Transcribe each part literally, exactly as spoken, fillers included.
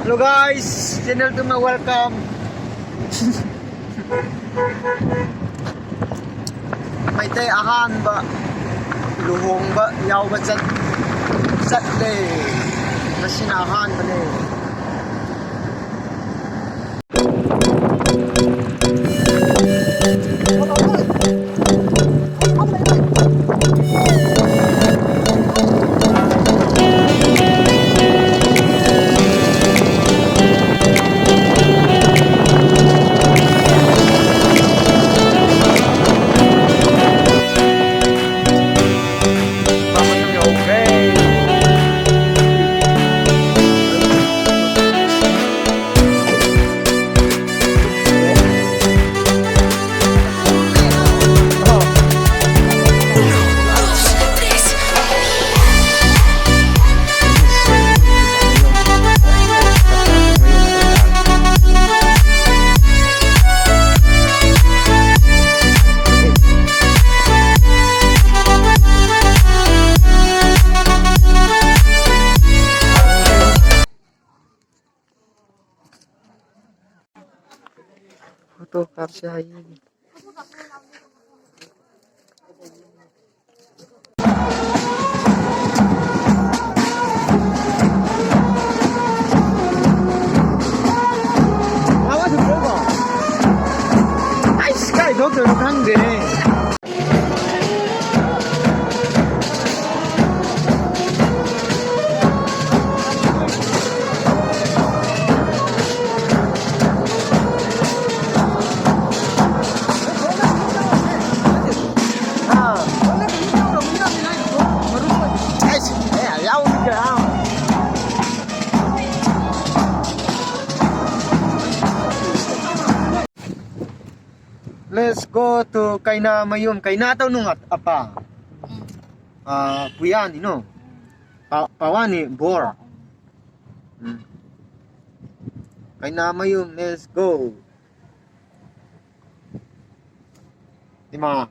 Hello guys, channel ꯇꯨꯃ welcome. Meitei ꯑꯍꯥꯟꯕ ꯂꯨꯍꯣꯡꯕ ꯌꯥꯎꯕ ꯆꯠ-, ꯆꯠꯂꯦ꯫ ꯉꯁꯤꯅ ꯑꯍꯥꯟꯕꯅꯦ꯫ Photo ꯀꯥꯞꯁꯦ ꯍꯥꯏꯌꯦ꯫ ꯑꯩꯁ, ꯀꯥꯏ ꯊꯣꯛꯇꯣꯏꯅꯣ ꯈꯪꯗꯦꯅꯦ꯫ Let's go to Kaina Mayum. Kaina ꯇꯧ ꯅꯨꯡꯉꯥ-, ꯑꯄꯥ꯫ ꯎꯝ꯫ ꯑꯥ, ꯄꯨꯌꯥꯅꯤ, no? ꯎꯝ꯫ ꯄꯥ-, ꯄꯥꯋꯥꯅꯤ, ꯕꯣꯔ꯫ ꯎꯝ꯫ ꯀꯩꯅꯥ ꯃꯌꯨꯝ, let's go꯫ ꯏꯃꯥ꯫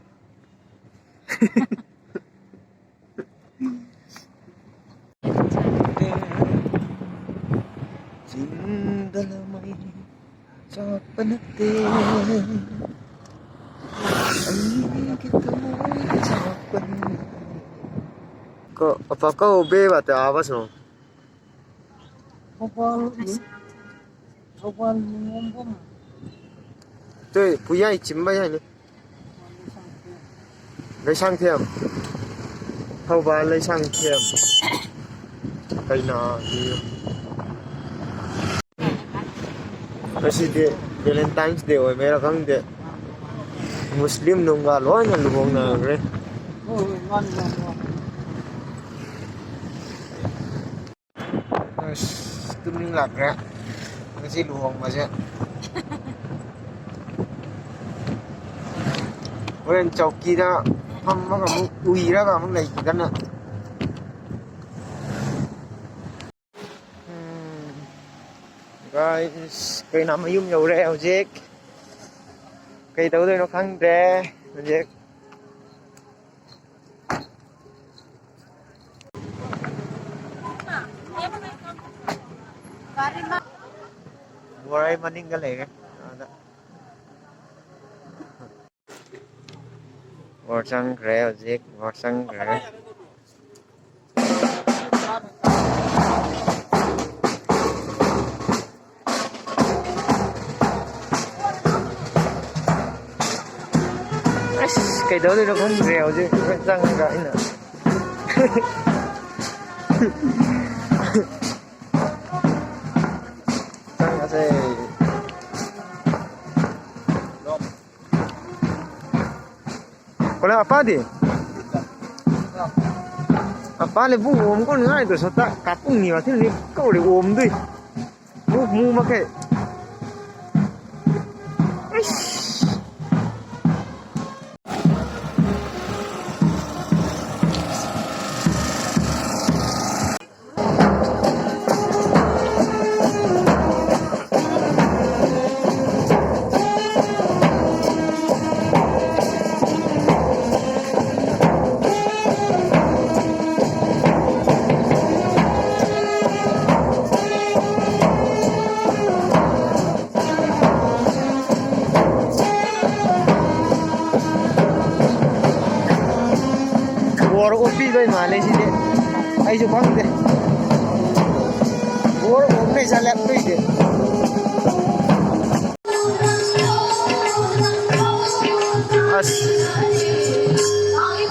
ꯅꯠꯇꯦ, ꯑꯩꯒꯤ ꯊꯃꯣꯏꯗ ꯆꯥꯛꯄꯅꯤ꯫ ꯀ-, ꯄꯥꯄꯥ ꯀꯧꯕꯦ ꯕꯥꯇ ꯑꯥꯕ ꯁꯣ꯫ ꯊꯧꯕꯥꯜ, ꯊꯧꯕꯥꯜ ꯅꯤꯉꯣꯝꯕꯝ꯫ ꯇꯨꯏ, ꯄꯨꯌꯥꯏ ꯆꯤꯝꯕ ꯌꯥꯏꯅꯤ꯫ ꯂꯩꯁꯥꯡꯊꯦꯝ꯫ ꯊꯧꯕꯥꯜ ꯂꯩꯁꯥꯡꯊꯦꯝ꯫ ꯀꯩꯅꯥꯒꯤ ꯌꯨꯝ꯫ ꯉꯁꯤꯗꯤ Valentine's Day ꯑꯣꯏꯕꯩꯔꯥ ꯈꯪꯗꯦ, ꯃꯨꯁꯂꯤꯝ ꯅꯨꯡꯒ ꯂꯣꯏꯅ ꯂꯨꯍꯣꯡꯅꯈ꯭ꯔꯦ꯫ ꯑꯁ, ꯇꯨꯝꯅꯤꯡꯂꯛꯈ꯭ꯔꯦ ꯉꯁꯤ ꯂꯨꯍꯣꯡꯕꯁꯦ꯫ ꯍꯣꯔꯦꯟ ꯆꯧꯀꯤꯗ ꯐꯝꯃꯒ ꯑꯃꯨꯛ ꯎꯏꯔꯒ ꯑꯃꯨꯛ ꯂꯩꯈꯤꯗꯅ꯫ ꯎꯝ, guys, ꯀꯩꯅꯥ ꯃꯌꯨꯝ ꯌꯧꯔꯦ ꯍꯧꯖꯤꯛ꯫ ꯀꯩ ꯇꯧꯗꯣꯏꯅꯣ ꯈꯪꯗ꯭ꯔꯦ ꯍꯧꯖꯤꯛ꯫ ꯕꯣꯔ ꯑꯩ ꯃꯅꯤꯡꯗ ꯂꯩꯔꯦ, ꯑꯥꯗ꯫ ꯕꯣꯔ ꯆꯪꯈ꯭ꯔꯦ ꯍꯧꯖꯤꯛ, ꯕꯣꯔ ꯆꯪꯈ꯭ꯔꯦ꯫ ꯑꯁ, ꯀꯩꯗꯧꯗꯣꯏꯅꯣ ꯈꯪꯗ꯭ꯔꯦ ꯍꯧꯖꯤꯛ ꯆꯪꯉꯒ ꯑꯩꯅ꯫ ꯆꯪꯉꯁꯦ꯫ ꯀꯣꯂꯥ ꯑꯄꯥꯗꯤ? ꯑꯄꯥ ꯂꯩꯕꯨꯡ ꯑꯣꯝ ꯀꯣꯟ ꯉꯥꯏꯗꯣ ꯁꯣꯇ ꯀꯥꯄꯨꯡꯅꯤ ꯋꯥꯊꯤꯅꯤ ꯀꯧꯔꯦ ꯑꯣꯝꯗꯨꯏ꯫ ꯃꯨ, ꯃꯨ ꯃꯈꯩ꯫ ꯑꯩꯁ꯫ ꯕꯣꯔ ꯑꯣꯄꯤꯗꯣꯏ ꯃꯥꯜꯂꯦ ꯁꯤꯗꯤ꯫ ꯑꯩꯁꯨ ꯈꯪꯗꯦ꯫ ꯕꯣꯔ ꯑꯣꯞꯄꯦ ꯆꯠꯂꯛꯇꯣꯏꯁꯦ꯫ ꯑꯁ,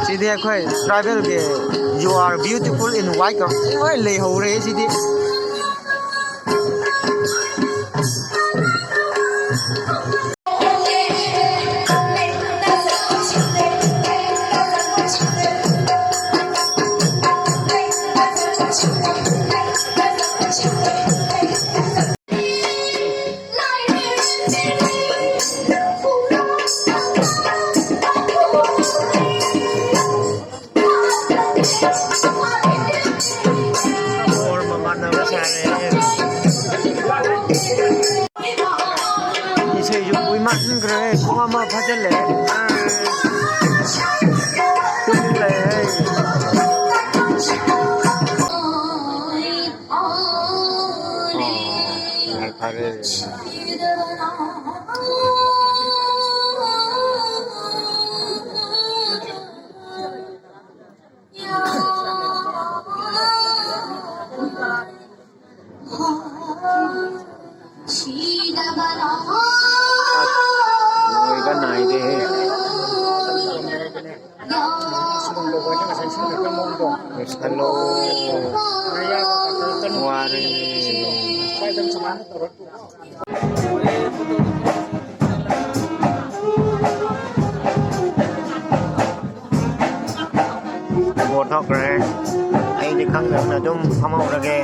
ꯁꯤꯗꯤ ꯑꯩꯈꯣꯏ ꯇ꯭ꯔꯥꯏꯕꯦꯜꯒꯤ "You are beautiful in white" ꯀ ꯂꯣꯏ ꯂꯩꯍꯧꯔꯦ ꯁꯤꯗꯤ꯫ ꯕꯣꯔ ꯃꯃꯥꯟꯅꯕ ꯁꯥꯔꯦ꯫ ꯏꯁꯩꯁꯨ ꯀꯨꯏꯃꯟꯈ꯭ꯔꯦ, ꯄꯨꯡ ꯑꯃ ꯐꯥꯖꯤꯜꯂꯛꯑꯦ꯫ ꯑꯁ, ꯇꯨꯝꯅꯤꯡꯂꯛꯑꯦ꯫ ꯑꯣ, ꯌꯥꯔꯦ, ꯐꯔꯦ꯫ ꯑꯁ, ꯂꯣꯏꯕ ꯅꯥꯏꯗꯦꯍꯦ꯫ ꯂꯣꯏꯁꯜꯂꯣ꯫ ꯋꯥꯔꯦ꯫ ꯕꯣꯔ ꯊꯣꯛꯈ꯭ꯔꯦ꯫ ꯑꯩꯗꯤ ꯈꯪꯗꯕꯅ ꯑꯗꯨꯝ ꯐꯝꯍꯧꯔꯒꯦ꯫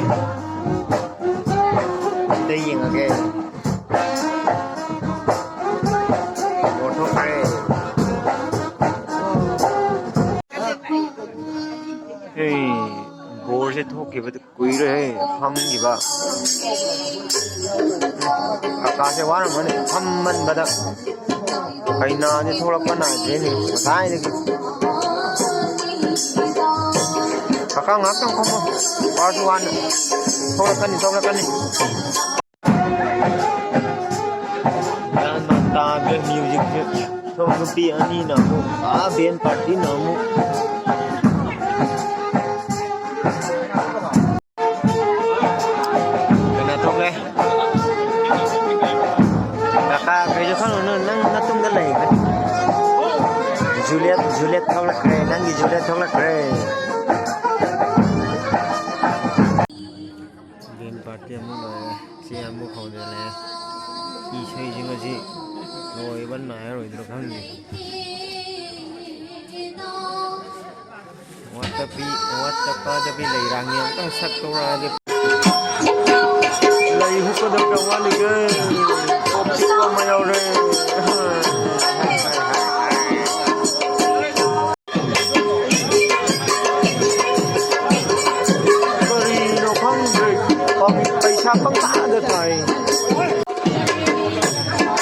ꯑꯝꯇ ꯌꯦꯡꯉꯒꯦ꯫ ꯕꯣꯔ ꯊꯣꯛꯈ꯭ꯔꯦ꯫ ꯑꯦ, ꯕꯣꯔꯁꯦ ꯊꯣꯛꯈꯤꯕꯗ ꯀꯨꯏꯔꯦꯍꯦ ꯐꯝꯈꯤꯕ꯫ ꯀꯀꯥꯁꯦ ꯋꯥꯔꯝꯃꯅꯤ ꯐꯝꯃꯟꯕꯗ꯫ ꯀꯩꯅꯥꯁꯦ ꯊꯣꯛꯂꯛꯄ ꯅꯥꯏꯗ꯭ꯔꯦꯅꯦ ꯉꯁꯥꯏꯗꯒꯤ꯫ ꯀꯀꯥ ꯉꯥꯏꯍꯥꯛꯇꯪ ꯐꯝꯃꯣ꯫ Part one꯫ ꯊꯣꯛꯂꯛꯀꯅꯤ, ꯊꯣꯛꯂꯛꯀꯅꯤ꯫ ꯒ꯭ꯌꯥꯟ ꯃꯥꯟ ꯇꯥꯗ꯭ꯔꯦ ꯃ꯭ꯌꯨꯖꯤꯛꯁꯦ꯫ ꯁꯣꯝ ꯅꯨꯄꯤ ꯑꯅꯤꯅ ꯑꯃꯨꯛ, ꯑꯥ ꯕꯦꯟ ꯄꯥꯔꯇꯤꯅ ꯑꯃꯨꯛ꯫ ꯖꯨꯂꯤꯌꯠ, ꯖꯨꯂꯤꯌꯠ ꯊꯣꯛꯂꯛꯈ꯭ꯔꯦ, ꯅꯪꯒꯤ ꯖꯨꯂꯤꯌꯠ ꯊꯣꯛꯂꯛꯈ꯭ꯔꯦ꯫ ꯕꯦꯟ ꯄꯥꯔꯇꯤ ꯑꯃꯨꯛ ꯂꯣꯏꯔꯦ, ꯆꯦ ꯑꯃꯨꯛ ꯍꯧꯖꯤꯜꯂꯛꯑꯦ꯫ ꯏꯁꯩꯁꯤ ꯉꯁꯤ ꯂꯣꯏꯕ ꯅꯥꯏꯔꯣꯏꯗ꯭ꯔꯥ ꯈꯪꯗꯦ꯫ ꯋꯥꯠꯇꯕꯤ, ꯋꯥꯠꯇꯕꯗꯕꯤ ꯂꯩꯔꯥꯡꯅꯤ ꯑꯝꯇꯪ ꯁꯛꯇꯧꯔꯛꯑꯗꯤ꯫ ꯂꯩ ꯍꯨꯛꯀꯗꯕ ꯀꯌꯥꯝ ꯋꯥꯠꯂꯤꯒꯦ? ꯀꯣꯛ ꯆꯤꯛꯄ ꯑꯃ ꯌꯥꯎꯔꯦ꯫ ꯀꯔꯤꯅꯣ ꯈꯪꯗ꯭ꯔꯦ, ꯄꯩꯁꯥ ꯄꯪꯊꯥꯗ ꯊꯥꯏ꯫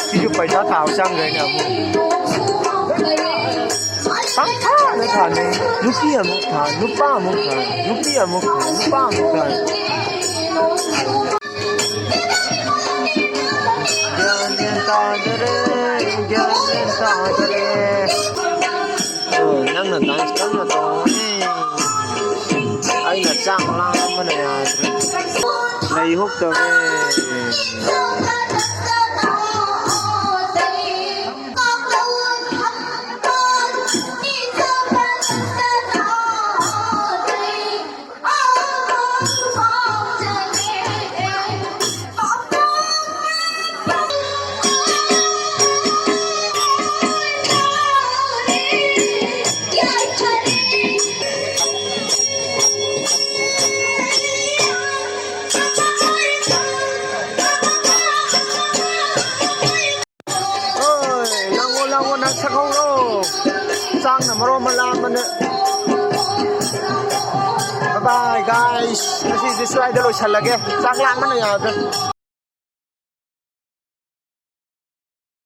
ꯁꯤꯁꯨ ꯄꯩꯁꯥ ꯊꯥꯕ ꯆꯪꯈ꯭ꯔꯦꯅꯦ ꯑꯃꯨꯛ꯫ ꯄꯪꯊꯥꯗ ꯊꯥꯅꯩ꯫ ꯅꯨꯄꯤ ꯑꯃꯨꯛ ꯊꯥ, ꯅꯨꯄꯥ ꯑꯃꯨꯛ ꯊꯥ, ꯅꯨꯄꯤ ꯑꯃꯨꯛ ꯊꯥ, ꯅꯨꯄꯥ ꯑꯃꯨꯛ ꯊꯥ꯫ ꯒ꯭ꯌꯥꯟ ꯃꯦꯟ ꯇꯥꯗꯔꯦ, ꯒ꯭ꯌꯥꯟ ꯃꯦꯟ ꯇꯥꯗꯔꯦ꯫ ꯑꯣ, ꯅꯪꯅ ꯗꯥꯟꯁ ꯀꯟꯅ ꯇꯧꯔꯦ꯫ ꯑꯩꯅ ꯆꯥꯛ ꯂꯥꯝꯕꯅ ꯌꯥꯗ꯭ꯔꯦ꯫ ꯂꯩ ꯍꯨꯛꯇꯧꯔꯦ꯫ ꯑꯣꯏ, ꯂꯥꯡꯉꯣ, ꯂꯥꯡꯉꯣ, ꯅꯪ ꯁꯛꯍꯧꯔꯣ꯫ ꯆꯥꯛꯅ ꯃꯔꯣꯟ ꯑꯃ ꯂꯥꯝꯕꯅꯦ꯫ Bye bye, guys. ꯉꯁꯤꯗꯤ ꯁ꯭ꯋꯥꯏꯗ ꯂꯣꯏꯁꯜꯂꯒꯦ꯫ ꯆꯥꯛ ꯂꯥꯝꯕꯅ ꯌꯥꯗ꯭ꯔꯦ꯫